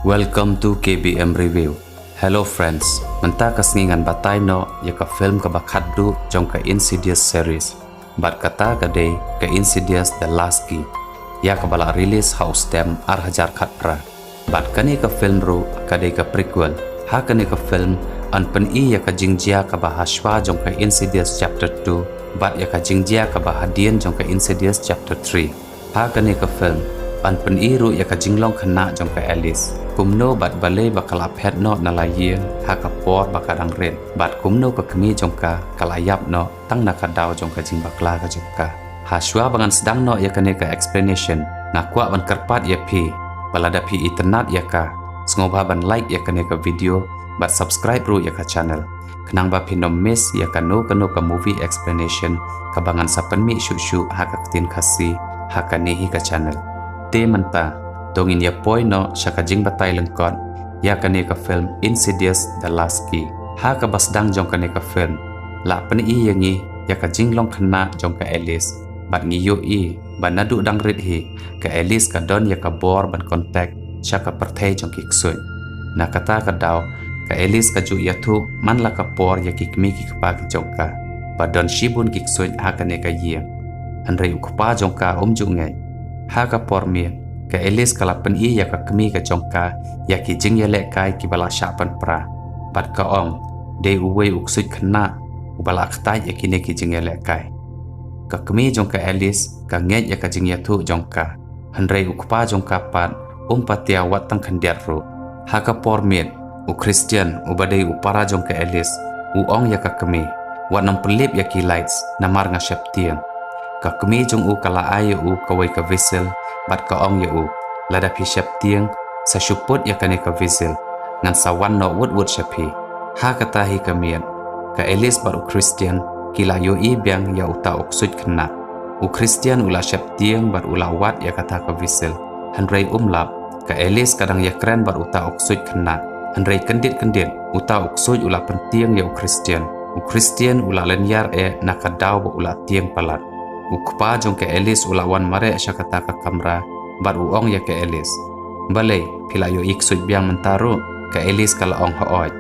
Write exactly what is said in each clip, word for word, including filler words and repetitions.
Welcome to K B M Review. Hello friends, mynta ka sngi ngan batai noh ïa ka film kaba khatduh jong ka Insidious series. Bad kata ka dei ka Insidious The Last Key, ïa kaba la release ha u snem ar hajar khatphra. Bad kane ka film ruh ka dei ka prequel. Ha kane ka film yn pyni ïa ka jingjia kaba hashwa jong ka Insidious Chapter two bad ïa ka jingjia kaba hadien jong ka Insidious Chapter three. Ha kane ka film yn pyni ruh ïa ka jinglong khynnah jong ka Alice, kumno bad balei ba ka la phet noh na la ïing ha ka por ba ka dang rit, bad kumno ka kmie jong ka ka la ïap noh tang na ka daw jong ka jingbakla ka jong ka. Hashwa ba ngan sdang noh ïa kane ka explanation, nga kwah ban kyrpad ïa phi ba lada phi itynnad ïa ka, sngewbha ban like ïa kane ka video bad subscribe ruh ïa ka channel, khnang ba phin ym miss ïa kano kano ka movie explanation kaba ngan sa pynmih shuh shuh ha ka ktien Khasi ha kane hi ka channel. Te mynta to ngin ïa poi noh sha ka jingbatai lyngkot ïa kane ka film Insidious The Last Key. Ha kaba sdang jong kane ka film la pyni ïa ngi ïa ka jinglong khynnah jong ka Alice, bad ngi ïohi ba naduh dang rit hi ka Alice ka don ïa ka bor ban contact sha ka pyrthei jong ki ksuid. Na kata ka daw ka Alice ka ju ïathuh man la ka por ïa ki kmie ki kpa ki jong ka ba don shibun ki ksuid ha kane ka ïing. Hynrei u kpa jong ka um ju ngeit. Ha ka por miet ka Alice ka la pyni ïa ka kmie ka jong ka ïa ki jingïalehkai kiba la shah pynpra, bad ka ong, dei uwei u ksuid khynnah uba la ktait ïa kine ki jingïalehkai. Ka kmie jong ka Alice ka ngeit ïa ka jingïathuh jong ka, hynrei u kpa jong ka pat um patia wat tang khyndiat ruh. Ha ka por miet u Christian uba dei u para jong ka Alice u ong ïa ka kmie, wat nym pynlip ïa ki lights namar nga sheptieng. Ka kmie jong u ka la ai ïa u kawei ka whistle bad ka ong ïa u, lada phi sheptieng, sa shu put ïa kane ka whistle, ngan sa wan noh wut wut sha phi. Ha kata hi ka miet ka Alice bad u Christian ki la ïohi biang ïa uta u ksuid khynnah. U Christian u la sheptieng bad u la wad ïa kata ka whistle, hynrei um lap. Ka Alice ka dang ïakren bad uta u ksuid khynnah, hynrei kyndit kyndit uta u ksuid u la pyntieng ïa u Christian. U Christian u la lynñiar eh na ka daw ba u la tieng palat. U kpa jong ka Alice u la wan mareh sha kata ka kamra bad u ong ïa ka Alice, balei, phi la ïohi ksuid biang mynta ruh? Ka Alice ka la ong, hooid.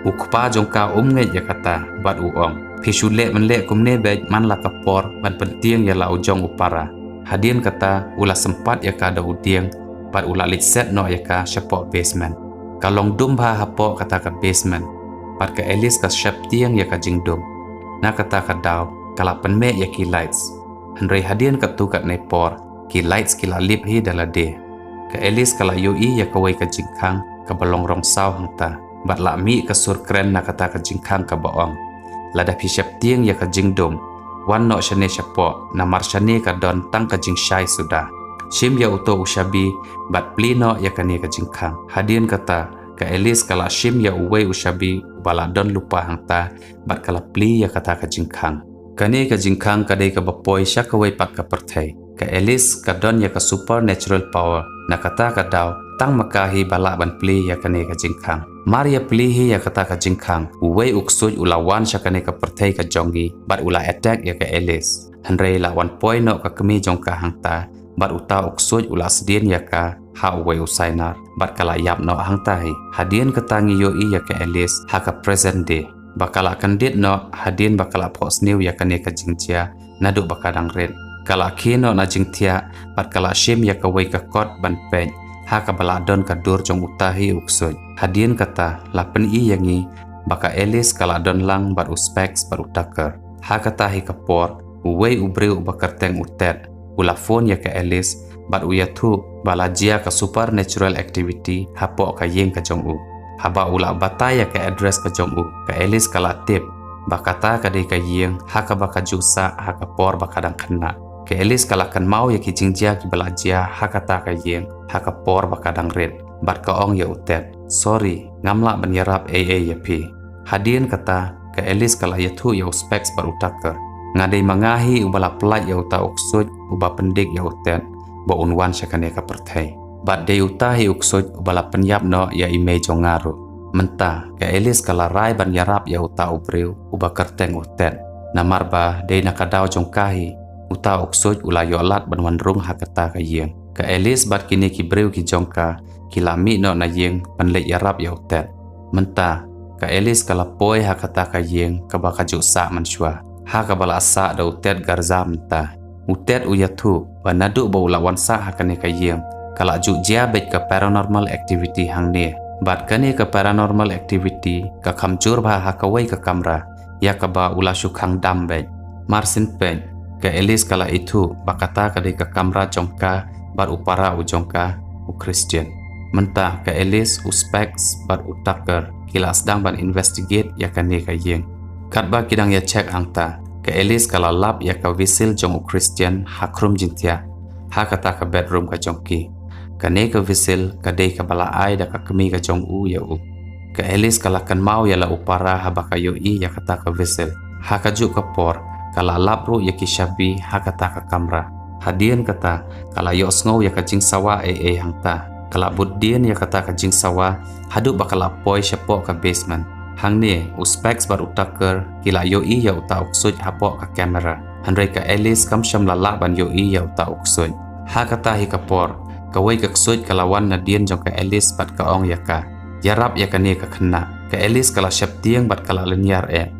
U kpa jong ka um ngeit ïa kata bad u ong, phi shu leh mynleh kumne beit man la ka por ban pyntieng ïa la u jong u para. Hadien kata u la sympat ïa ka da u dieng bad u la leit set noh ïa ka shapoh basement. Ka long dum bha hapoh kata ka basement bad ka Alice ka sheptieng ïa ka jingdum. Na kata ka daw ka la pynmeh ïa ki lights, hynrei hadien katto katne por ki lights ki la lip hi da lade. Ka Alice ka la ïohi ïa kawei ka jingkhang kaba long rong saw hangta bad la mih ka sur kren na kata ka jingkhang kaba ong, lada phi sheptieng ïa ka jingdum, wan noh shane shapoh, namar shane ka don tang ka jingshai suda. Shim ïa uto u shabi bad plie noh ïa kane ka jingkhang. Hadien kata ka Alice ka la shim ïa uwei u shabi uba la don lypa hangta bad ka la plie ïa kata ka jingkhang. Kane ka jingkhang ka dei kaba poi sha kawei pat ka pyrthei. Ka Alice ka don ïa ka supernatural power. Na kata ka daw tang ma ka hi ba lah ban plie ïa kane ka jingkhang. Mar ïa plie hi ïa kata ka jingkhang, uwei u ksuid u la wan sha kane ka pyrthei ka jong ngi bad u la attack ïa ka Alice. Hynrei la wan poi noh ka kmie jong ka hangta bad uta u ksuid u la sdien ïa ka ha uwei u sainar bad ka la ïap noh hangta hi. Hadien kata ngi ïohi ïa ka Alice ha ka present day ba ka la kyndit noh hadien ba ka la phohsniew ïa kane ka jingjia naduh ba ka dang rit. Ka la khie noh na jingthiah bad ka la shim ïa kawei ka kot ban peit ha kaba la don ka dur jong uta hi u ksuid. Hadien kata la pyni ïa ngi ba ka Alice ka la don lang bad u Specs bad u Tucker. Ha kata hi ka por uwei u briew uba kyrteng u Ted u la phone ïa ka Alice bad u ïathuh ba la jia ka supernatural activity hapoh ka ïing ka jong u. Haba u la batai ïa ka address ka jong u, ka Alice ka la tip ba kata ka dei ka ïing ha kaba ka ju sah ha ka por ba ka dang khynnah. Ka Alice ka la kynmaw ïa ki jingjia kiba la jia ha kata ka ïing ha ka por ba ka dang rit bad ka ong ïa u Ted, sorry, ngam lah ban ïarap ei ei ïa phi. Hadien kata ka Alice ka la ïathuh ïa u Specs bad u Tucker, nga dei ma nga hi uba la pyllait ïa uta u ksuid uba pyndik ïa u Ted ba un wan sha kane ka pyrthei. Bad dei uta hi u ksuid uba la pynïap noh ïa i mei jong nga ruh. Mynta ka Alice ka la rai ban ïarap ïa uta u briew uba kyrteng u Ted, namar ba dei na ka daw jong ka hi uta u ksuid u la ïoh lad ban wan rung ha kata ka ïing. Ka Alice bad kine ki briew ki jong ka ki la mih noh na ïing ban leit ïarap ïa u Ted. Mynta ka Alice ka la poi ha kata ka ïing kaba ka ju sah mynshuwa, ha kaba la sah da u Ted Garza mynta. U Ted u ïathuh ba naduh ba u la wan sah ha kane ka ïing, ka la ju jia beit ka paranormal activity hangne. Bad kane ka paranormal activity ka kham jur bha ha kawei ka kamra ïa kaba u la shu khang dam beit. Mar syn peit, ka Alice ka la ithuh ba kata ka dei ka kamra jong ka bad u para u jong ka, u Christian. Mynta ka Alice, u Specs bad u Tucker ki la sdang ban investigate ïa kane ka ïing. Katba ki dang ïa check hangta, ka Alice ka la lap ïa ka whistle jong u Christian ha khrum jingthiah ha kata ka bedroom ka jong ki. Kane ka whistle ka dei kaba la ai da ka kmie ka jong u ïa u. Ka Alice ka la kynmaw ïa la u para haba ka ïohi ïa kata ka whistle. Ha kajuh ka por ka la lap ruh ïa ki shabi ha kata ka kamra. Hadien kata ka la ïohsngew ïa ka jingsawa ei ei hangta. Ka la bud dien ïa kata ka jingsawa haduh ba ka la poi shapoh ka basement. Hangne u Specs bad u Tucker ki la ïohi ïa uta u ksuid hapoh ka kamera. Hynrei ka Alice kam shym la lah ban ïohi ïa uta u ksuid. Ha kata hi ka por, kawei ka ksuid ka la wan nadien jong ka Alice bad ka ong ïa ka, ïarap ïa kane ka khynnah. Ka Alice ka la sheptieng bad ka la lynñiar eh.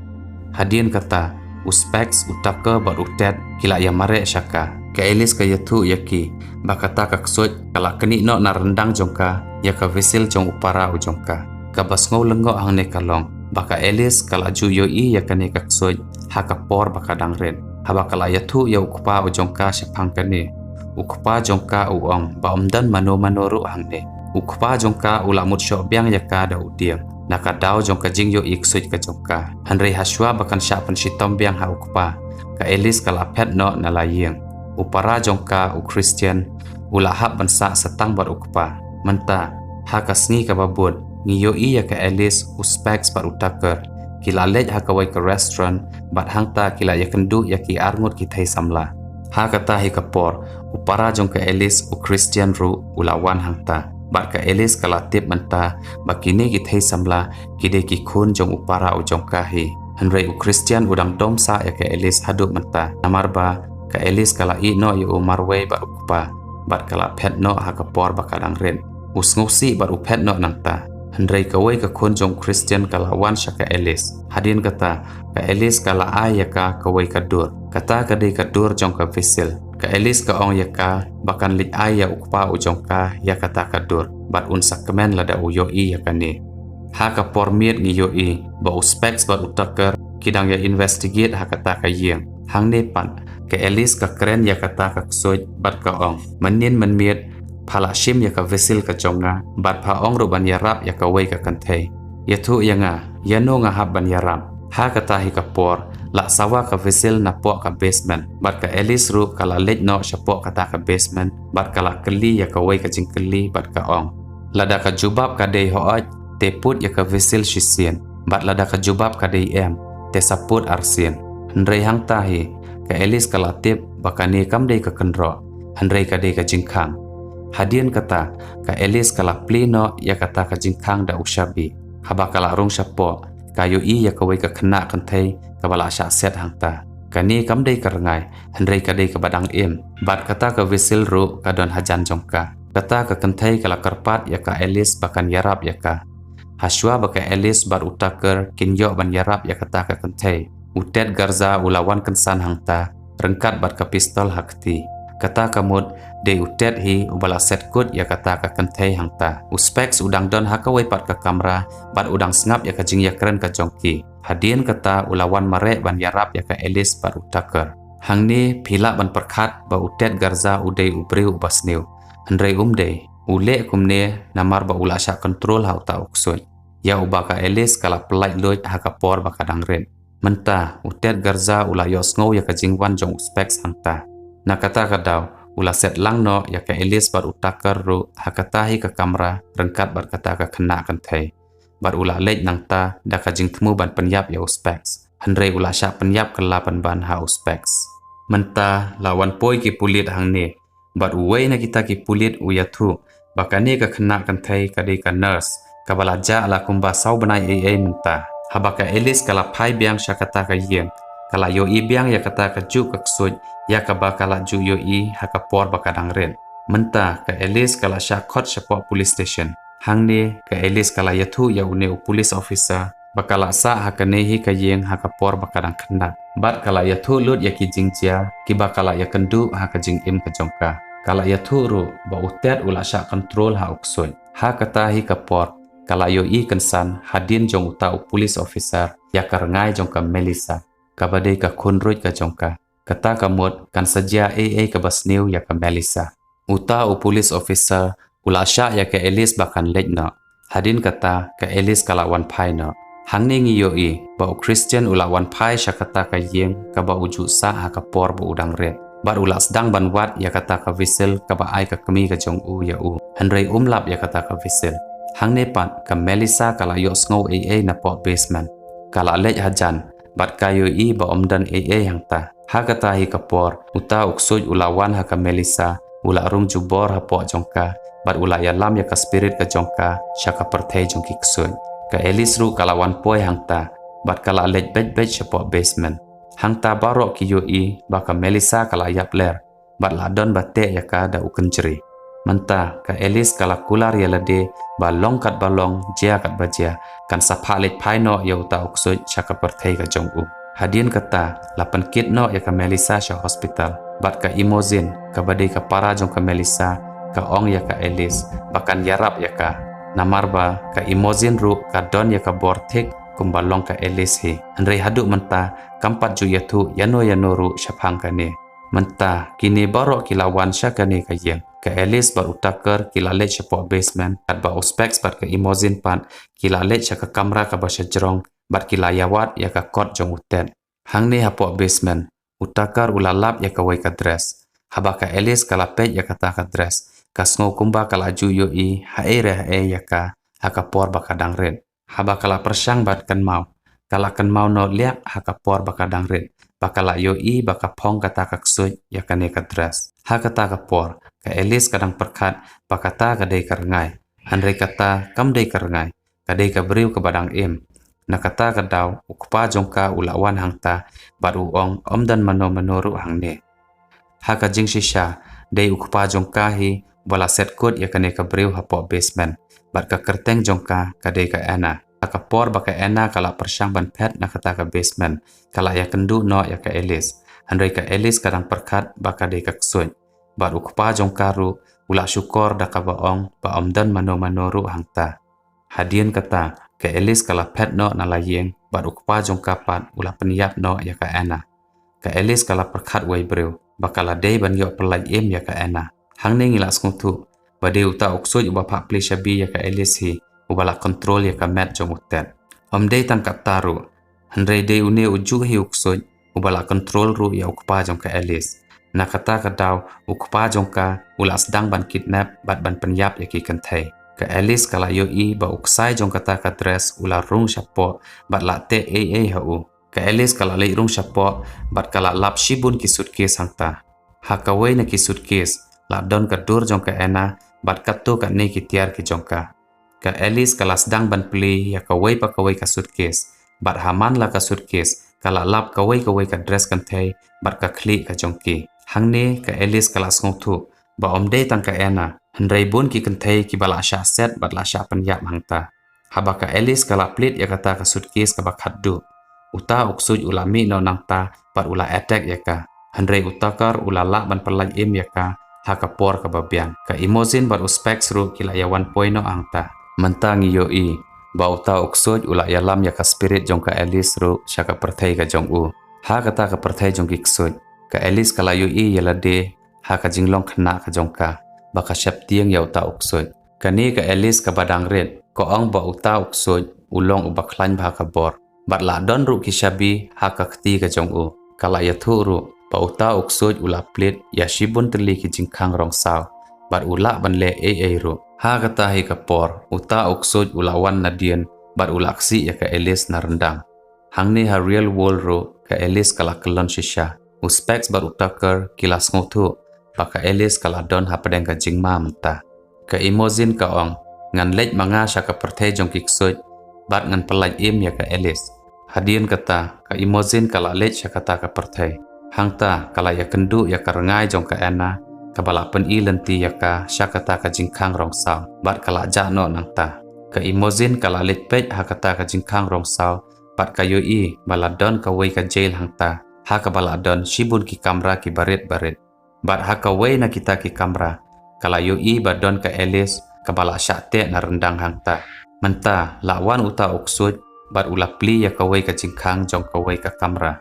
Hadien kata, u Specs, u Tucker bad u Ted ki la ïa mareh sha ka. Ka Alice ka ïathuh ïa ki ba kata ka ksuid ka la knieh noh na ryndang jong ka ïa ka whistle jong u para u jong ka. Kaba sngew lyngngoh hangne ka long ba ka Alice ka la ju ïohi ïa kane ka ksuid ha ka por ba ka dang rit. Haba ka la ïathuh ïa u kpa u jong ka shaphang kane, u kpa jong ka u ong ba ym don mano mano ruh hangne. U kpa jong ka u la mut shoh biang ïa ka da u dieng na ka daw jong ka jingïohi ksuid ka jong ka. Hynrei hashwa ba kan shah pynshitom biang ha u kpa, ka Alice ka la phet noh na la ïing. U para jong ka, u Christian, u la hap ban sah sa tang bad u kpa. Mynta ha ka sngi kaba bud, ngi ïohi ïa ka Alice, u Specs bad u Tucker ki la leit ha kawei ka restaurant bad hangta ki la ïakynduh ïa ki arngut ki thei samla. Ha kata hi ka por, u para jong ka Alice, u Christian ruh u la wan hangta. Bad ka Alice ka la tip mynta ba kine ki thei samla ki dei ki khun jong u para u jong ka hi. Hynrei u Christian u dang dom sah ïa ka Alice haduh mynta, namar ba ka Alice ka la ïeh noh ïa u marwei bad u kpa bad ka la phet noh ha ka por ba ka dang rit. U sngewsih bad u phet noh nangta. Hynrei kawei ka khun jong u Christian ka la wan sha ka Alice. Hadien kata, ka Alice ka la ai ïa ka kawei ka dur. Kata ka dei ka dur jong ka whistle. Ka Alice ka ong ïa ka ba kan leit ai ïa u kpa u jong ka ïa kata ka dur bad un sa kmen lada u ïohi ïa kane. Ha ka por miet ngi ïohi ba u Specs bad u Tucker ki dang ïa investigate ha kata ka ïing. Hangne pat ka Alice ka kren ïa kata ka ksuid bad ka ong, mynnin mynmiet pha la shim ïa ka whistle ka jong nga bad pha ong ruh ban ïarap ïa kawei ka kynthei. Ïathuh ïa nga, ïano nga hap ban ïarap? Ha kata hi ka por la sawa ka whistle napoh ka basement bad ka Alice ruh ka la leit noh shapoh kata ka basement bad ka la kylli ïa kawei ka jingkylli bad ka ong, lada ka jubab ka dei hooid, te put ïa ka whistle shisien, bad lada ka jubab ka dei em, te sa put arsien. Hynrei hangta hi ka Alice ka la tip ba kane kam dei ka kynroh, hynrei ka dei ka jingkhang. Hadien kata ka Alice ka la plie noh ïa kata ka jingkhang da u shabi. Haba ka la rung shapoh, ka ïohi ïa kawei ka khynnah kynthei kaba la shah set hangta. Kane kam dei ka rngai, hynrei ka dei kaba dang im. Bad kata ka whistle ruh ka don hajan jong ka. Kata ka kynthei ka la kyrpad ïa ka Alice ba kan ïarap ïa ka. Hashwa ba ka Alice bad u Tucker kin ïoh ban ïarap ïa kata ka kynthei, u Ted Garza u la wan kynsan hangta ryngkat bad ka pistol ha kti. Kata ka mut dei u Ted hi uba la set kut ïa kata ka kynthei hangta. U Specs u dang don ha kawei pat ka kamra bad u dang sngap ïa ka jingïakren ka jong ki. Hadien kata u la wan mareh ban ïarap ïa ka Alice bad u Tucker. Hangne phi lah ban pyrkhat ba u Ted Garza u dei u briew uba sniew. Hynrei um dei, u leh kumne namar ba u la shah kontrol ha uta u ksuid ïa uba ka Alice ka la pyllait luid ha ka por ba ka dang rit. Mynta u Ted Garza u la ïohsngew ïa ka jingwan jong u Specs hangta. Na kata ka daw u la set lang noh ïa ka Alice bad u Tucker ruh ha kata hi ka kamra ryngkat bad kata ka khynnah kynthei. Bad u la leit nangta da ka jingthmu ban pynïap ïa u Specs. Hynrei u la shah pynïap kylla pynban ha u Specs. Mynta la wan poi ki pulit hangne. Bad uwei na kita ki pulit u ïathuh ba kane ka khynnah kynthei ka dei ka nurse kaba la jah la kumba saw bnai ei ei mynta. Haba ka Alice ka la phai biang sha kata ka ïing, ka la ïohi biang ïa kata ka juh ka ksuid ïa kaba ka la ju ïohi ha ka por ba ka dang rit. Mynta ka Alice ka la shah khot shapoh police station. Hangne ka Alice ka la ïathuh ïa une u police officer ba ka la sah ha kane hi ka ïing ha ka por ba ka dang khynnah. Bad ka la ïathuh lut ïa ki jingjia kiba ka la ïakynduh ha ka jingim ka jong ka. Ka la ïathuh ruh ba u Ted u la shah control ha u ksuid. Ha kata hi ka por ka la ïohi kynsan hadien jong uta u police officer ïa ka rngai jong ka Melissa, kaba dei ka khun ruh ka jong ka. Kata ka mut kan sa jia ei ei kaba sniew ïa ka Melissa. Uta u police officer u la shah ïa ka Alice ba kan leit noh. Hadien kata ka Alice ka la wan phai noh. Hangne ngi ïohi ba u Christian u la wan phai sha kata ka ïing kaba u ju sah ha ka por ba u dang rit. Bad u la sdang ban wad ïa kata ka whistle kaba ai ka kmie ka jong u ïa u. Hynrei um lap ïa kata ka whistle. Hangne pat ka Melissa ka la ïohsngew ei ei napoh basement. Ka la leit hajan bad ka ïohi ba ym don ei ei hangta. Ha kata hi ka por uta u ksuid u la wan ha ka Melissa, u la rung jubor hapoh jong ka bad u la ïalam ïa ka spirit ka jong ka sha ka pyrthei jong ki ksuid. Ka Alice ruh ka la wan poi hangta bad ka la leit beit beit shapoh basement. Hangta baroh ki ïohi ba ka Melissa ka la ïap ler bad la don ba teh ïa ka da u kynjri. Mynta ka Alice ka la kular ïa lade ba long katba long, jia katba jia, kan sa phah leit phai noh ïa uta u ksuid sha ka pyrthei ka jong u. Hadien kata la pynkit noh ïa ka Melissa sha hospital bad ka Imogen kaba dei ka para jong ka Melissa ka ong ïa ka Alice ba kan ïarap ïa ka. Namar ba ka Imogen ruh ka don ïa ka bor thik kumba long ka Alice hi. Hynrei haduh mynta kam pat ju ïathuh ïano ïano ruh shaphang kane. Mynta kine baroh ki la wan sha kane ka ïing. Ka Alice bad u Tucker ki la leit shapoh basement, katba u Specs bad ka Imogen pat ki la leit sha ka kamra kaba shajrong bad ki la ïawad ïa ka kot jong u Ted. Hangne hapoh basement u Tucker u la lap ïa kawei ka dress. Haba ka Alice ka la peit ïa kata ka dress, ka sngew kumba ka la ju ïohi haei re haei ïa ka ha ka por ba ka dang rit. Haba ka la pyrshang ban kynmaw, ka la kynmaw noh liah ha ka por ba ka dang rit ba ka la ïohi ba ka phong kata ka ksuid ïa kane ka dress. Ha kata ka por ka Alice ka dang pyrkhat ba kata ka dei ka rngai. Hynrei kata kam dei ka rngai, ka dei ka briew kaba dang im. Na kata ka daw u kpa jong ka u la wan hangta bad u ong, ym don mano mano ruh hangne. Ha ka jingshisha dei u kpa jong ka hi ba la set kut ïa kane ka briew hapoh basement. Bad ka kyrteng jong ka ka dei ka Anna. Ha ka por ba ka Anna ka la pyrshang ban phet na kata ka basement, ka la ïakynduh noh ïa ka Alice. Hynrei ka Alice ka dang pyrkhat ba ka dei ka ksuid. Bad u kpa jong ka ruh u la shukor da kaba ong ba ym don mano mano ruh hangta. Hadien kata ka Alice ka la phet noh na la ïing bad u kpa jong ka pat u la pynïap noh ïa ka Anna. Ka Alice ka la pyrkhat wei briew ba ka la dei ban ïoh pyllait im ïa ka Anna. Hangne ngi la sngewthuh ba dei uta u ksuid uba phah plie shabi ïa ka Alice hi uba la kontrol ïa ka met jong u Ted. Ym dei tang katta ruh, hynrei dei une u juh hi u ksuid uba la kontrol ruh ïa u kpa jong ka Alice. Na kata ka daw u kpa jong ka u la sdang ban kidnap bad ban pynïap ïa ki kynthei. Ka Alice ka la ïohi ba u ksai jong kata ka dress u la rung shapoh bad la teh ei ei ha u. Ka Alice ka la leit rung shapoh bad ka la lap shibun ki suitcase hangta. Ha kawei na ki suitcase la don ka dur jong ka Anna bad katto katne ki tiar ki jong ka. Ka Alice ka la sdang ban plie ïa kawei pa kawei ka suitcase. Bad ha man la ka suitcase ka la lap kawei kawei ka dress kynthei bad ka khlieh ka jong ki. Hangne ka Alice ka la sngewthuh ba ym dei tang ka Anna, hynrei bun ki kynthei kiba la shah set bad la shah pynïap hangta. Haba ka Alice ka la plied ïa kata ka suitcase kaba khatduh, uta u ksuid u la mih noh nangta bad u la attack ïa ka. Hynrei u Tucker u la lah ban pyllait im ïa ka ha ka por kaba biang. Ka Imogen bad u Specs ruh ki la ïawan poi noh hangta. Mynta ngi ïohi ba uta u ksuid u la ïalam ïa ka spirit jong ka Alice ruh sha ka pyrthei ka jong u. Ha kata ka pyrthei jong ki ksuid ka Alice ka la ïohi ïa lade ha ka jinglong khynnah ka jong ka ba ka sheptieng ïa uta u ksuid. Kane ka Alice kaba dang rit ka ong ba uta u ksuid u long uba khlaiñ bha ka bor. Bad la don ruh ki shabi ha ka kti ka jong u. Ka la ïathuh ruh ba uta u ksuid u la plied ïa shibun tylli ki jingkhang rong saw bad u lah ban leh ei ei ruh. Ha kata hi ka por uta u ksuid u la wan nadien bad u la ksih ïa ka Alice na ryndang. Hangne ha real world ruh ka Alice ka la kyllon shisha. U Specs bad u Tucker ki la sngewthuh ba ka Alice ka la don hapdeng ka jingma mynta. Ka Imogen ka ong, ngan leit ma nga sha ka pyrthei jong ki ksuid bad ngan pyllait im ïa ka Alice. Hadien kata ka Imogen ka la leit sha kata ka pyrthei. Hangta ka la ïakynduh ïa ka rngai jong ka Anna kaba la pyni lynti ïa ka sha kata ka jingkhang rong saw, bad ka la jah noh nangta. Ka Imogen ka la leit peit ha kata ka jingkhang rong saw, bad ka ïohi ba la don kawei ka jail hangta, ha kaba la don shibun ki kamra kiba rit barit. Bad ha kawei na kita ki kamra, ka la ïohi ba don ka Alice kaba la shah teh na ryndang hangta. Mynta la wan uta u ksuid bad u la plie ïa kawei ka jingkhang jong kawei ka kamra.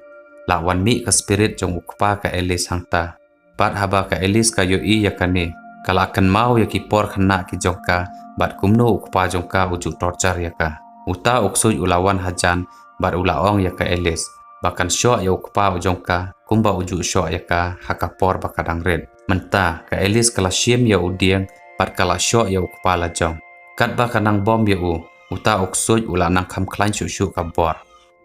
La wan mih ka spirit jong u kpa ka Alice hangta. Bad haba ka Alice ka ïohi ïa kane, ka la kynmaw ïa ki por khynnah ki jong ka, bad kumno u kpa jong ka u ju torture ïa ka. Uta u ksuid u la wan hajan bad u la ong ïa ka Alice ba kan shoh ïa u kpa u jong ka kumba u ju shoh ïa ka ha ka por ba ka dang rit. Mynta ka Alice ka la shim ïa u dieng bad ka la shoh ïa u kpa lajong. Katba ka nang bom ïa u, uta u ksuid u la nang kham khlaiñ shuh shuh ka bor.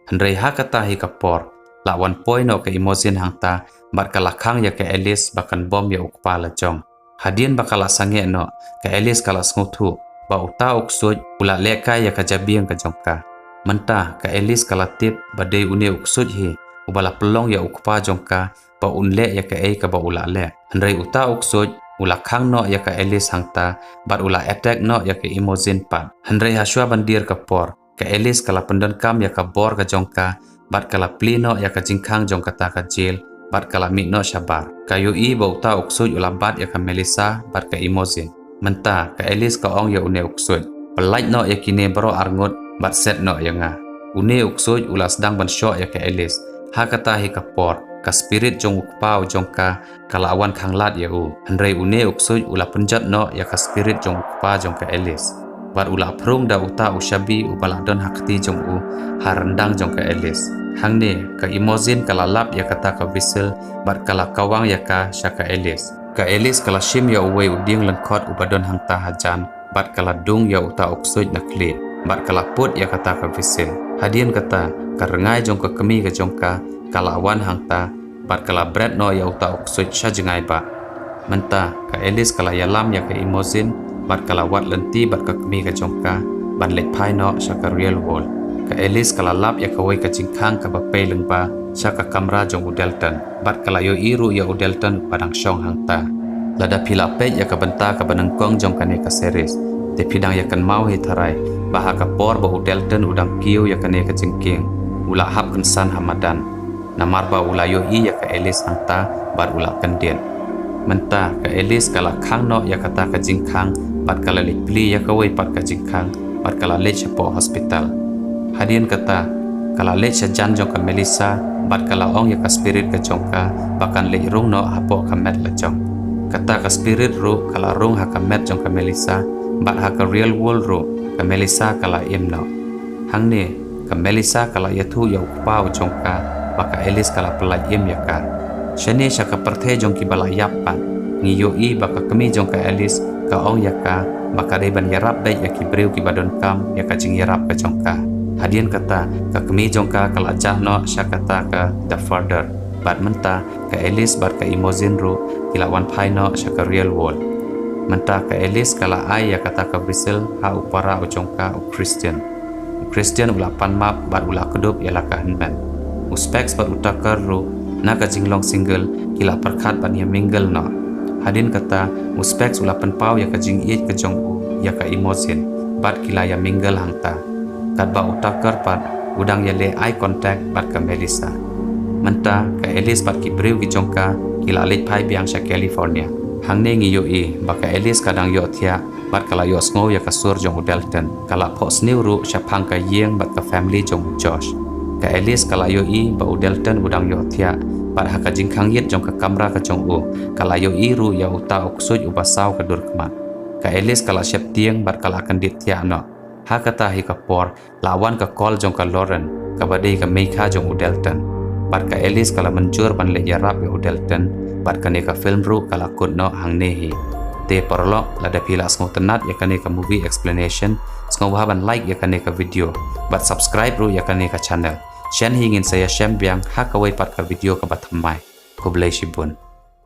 Hynrei ha kata hi ka por, la wan poi noh ka Imogen hangta bad ka la khang ïa ka Alice ba kan bom ïa u kpa lajong. Hadien ba ka la sangeh noh, ka Alice ka la sngewthuh ba uta u ksuid u la lehkai ïa ka jabieng ka jong ka. Mynta ka Alice ka la tip ba dei une u ksuid hi uba la pynlong ïa u kpa jong ka ba un leh ïa kaei kaba u la leh. Hynrei uta u ksuid u la khang noh ïa ka Alice hangta bad u la attack noh ïa ka Imogen pat. Hynrei ha shuwa ban dier ka por, ka Alice ka la pyndonkam ïa ka bor ka jong ka bad ka la plie noh ïa ka jingkhang jong kata ka jail bad ka la mih noh shabar. Ka ïohi ba uta u ksuid u la bat ïa ka Melissa bad ka Imogen. Mynta ka Alice ka ong ïa une u ksuid, pyllait noh ïa kine baroh arngut bad set noh ïa nga. Une u ksuid u la sdang ban shoh ïa ka Alice. Ha kata hi ka por, ka spirit jong u kpa u jong ka ka la wan khanglad ïa u. Hynrei une u ksuid u la pynjot noh ïa ka spirit jong u kpa jong ka Alice. Bad u la phrung da uta u shabi uba la don ha kti jong u ha ryndang jong ka Alice. Hangne ka Imogen ka la lap ïa kata ka whistle bad ka la kawang ïa ka sha ka Alice. Ka Alice ka la shim ïa uwei u dieng lyngkhot uba don hangta hajan bad ka la dung ïa uta u ksuid na khlieh bad ka la put ïa kata ka whistle. Hadien kata ka rngai jong ka kmie ka jong ka ka la wan hangta bad ka la bret noh ïa uta u ksuid sha jngai bah. Mynta ka Alice ka la ïalam ïa ka Imogen bad ka la wad lynti bad ka kmie ka jong ka ban leit phai noh sha ka real world. Ka Alice ka la lap ïa kawei ka jingkhang kaba pei lyngba sha ka kamra jong u Dalton bad ka la ïohi ruh ïa u Dalton ba dang shong hangta. Lada phi la peit ïa ka bynta kaba nyngkong jong kane ka series, te phi dang ïa kynmaw hi tharai ba ha ka por ba u Dalton u dang kiew ïa kane ka jingkieng, u la hap kynsan ha madan. Namar ba u la ïohi ïa ka Alice hangta bad u la kyndit. Mynta ka Alice ka la khang noh ïa kata ka jingkhang bad ka la leit plie ïa kawei pat ka jingkhang bad ka la leit shapoh hospital. Hadien kata ka la leit sha jan jong ka Melissa bad ka la ong ïa ka spirit ka jong ka ba kan leit rung noh hapoh ka met lajong. Kata ka spirit ruh ka la rung ha ka met jong ka Melissa bad ha ka real world ruh ka Melissa ka la im noh. Hangne ka Melissa ka la ïathuh ïa u kpa u jong ka ba ka Alice ka la pyllait im ïa ka. Shane sha ka pyrthei jong kiba la ïap pat, ngi ïohi ba ka kmie jong ka Alice ka ong ïa ka ba ka dei ban ïarap beit ïa ki briew kiba donkam ïa ka jingïarap ka jong ka. Hadien kata ka kmie jong ka ka la jah noh sha kata ka The Father. Bad mynta ka Alice bad ka Imogen ruh ki la wan phai noh sha ka real world. Mynta ka Alice ka la ai ïa kata ka whistle ha u para u jong ka u Christian. U Christian u la pan map bad u la kdup ïa la ka hynmen. U Specs bad u Tucker ruh na ka jinglong single ki la pyrkhat ban ïa mingle noh. Hadien kata u Specs u la pynpaw ïa ka jingïeit ka jong u ïa ka Imogen bad ki la ïa mingle hangta. Katba u Tucker pat u dang ïa leh eye contact bad ka Melissa. Mynta ka Alice bad ki briew ki jong ka ki la leit phai biang sha California. Hangne ngi ïohi ba ka Alice ka dang ïohthiah bad ka la ïohsngew ïa ka sur jong u Dalton. Ka la phohsniew ruh shaphang ka ïing bad ka family jong u Josh. Ka Alice ka la ïohi ba u Dalton u dang ïohthiah bad ha ka jingkhang ïit jong ka kamra ka jong u ka la ïohi ruh ïa uta u ksuid uba saw ka dur khmat. Ka Alice ka la sheptieng bad ka la kyndit thiah noh. Ha kata hi ka por la wan ka call jong ka Lauren kaba dei ka meikha jong u Dalton. Bad ka Alice ka la mynjur ban leit ïarap ïa u Dalton bad kane ka film ruh ka la kut noh hangne hi. Te paralok, lada phi la sngewtynnat ïa kane ka movie explanation, sngewbha ban like ïa kane ka video bad subscribe ruh ïa kane ka channel. Shen hi ngin sa ïa shem biang ha kawei pat ka video kaba thymmai. Khublei shibun.